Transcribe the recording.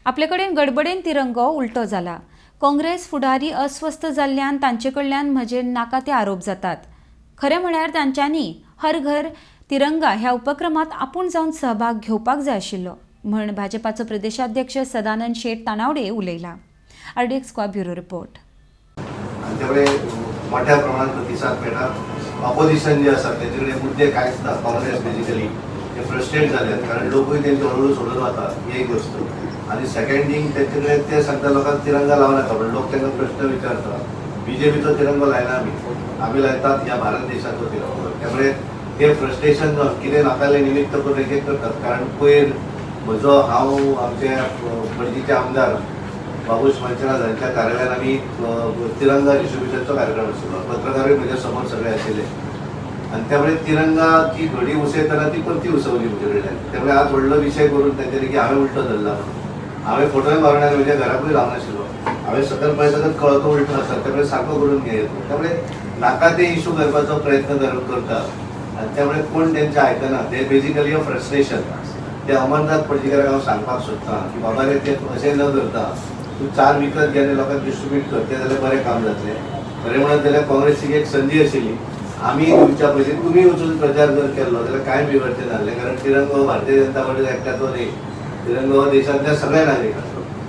आपले कडेन गडबडेन तिरंगो उलटो जाला. काँग्रेस फुडारी अस्वस्थ जाल्ल्यान तांचे कडल्यान म्हजेर नाका ते आरोप जातात. खरें म्हळ्यार तांच्यांनी हर घर तिरंगा ह्या उपक्रमात आपूण जावन सहभाग घेवपाक जाय आशिल्लो म्हण भाजपाचो प्रदेशाध्यक्ष सदानंद शेट तानावडे उलयला. RDX squad bureau report. आणि त्यामुळे मोठ्या प्रमाणात प्रतिसाद मेळटा. ऑपोजिशन जे आसा तेचे कडेन मुद्दे कांयच ना. काँग्रेस बेजिकली ते फ्रस्ट्रेट जाल्यात, कारण लोकूय तेंचे हळूहळू सोडून वता, ही एक वस्तू. आनी सेकंड थींग, तेंचे कडेन ते सांगता लोकांक तिरंगा लावं नाका, पण लोक तांकां प्रश्न विचारता. बीजेपीचो तिरंगो लायना आमी, आमी लायतात ह्या भारत देशाचो तिरंगो. त्यामुळे ते फ्रस्ट्रेशन जावन कितें नाकाले निमित्त करून एक एक करतात. कारण पयर म्हजो हांव आमचे पणजीचे आमदार बाबूश मंचनाथ हांच्या कार्यालयान आमी तिरंगा डिस्ट्रिब्युशनचो कार्यक्रम आशिल्लो. पत्रकारूय म्हज्या समोर सगळे आशिल्ले आनी त्यामुळे तिरंगाची घडी उसयतना ती परती उसवली म्हजे कडल्यान. त्यामुळे आज व्हडलो विशय करून तांच्यानी की हांवें उलटो धरला म्हणून. हांवें फोटोय मारून आनी म्हज्या घराकूय लावनाशिल्लो. हांवें सकयल पळयतकच कळ्ळो तो उलटो आसा, त्यामुळे सारको करून घे. त्यामुळे नाका ते इशू करपाचो प्रयत्न करता आनी त्यामुळे कोण तेंचे आयकना. ते बेजिकली अ फ्रस्ट्रेशन. ते अमरनाथ पणजीकाराक हांव सांगपाक सोदतां की बाबा रे, ते अशें न करता तूं चार विकत घे आनी लोकांक डिस्ट्रिब्यूट कर, तें जाल्यार बरें काम जातलें. खरें म्हणत जाल्यार काँग्रेसीक एक संदी आशिल्ली. आमी दिवच्या पयलीं तुमी वचून प्रचार जर केल्लो जाल्यार कांय बिगडचें नासलें, कारण तिरंगो हो भारतीय जनता पार्टी एकट्याचो न्ही, तिरंगो हो देशांतल्या सगळ्या नागरिकांचो.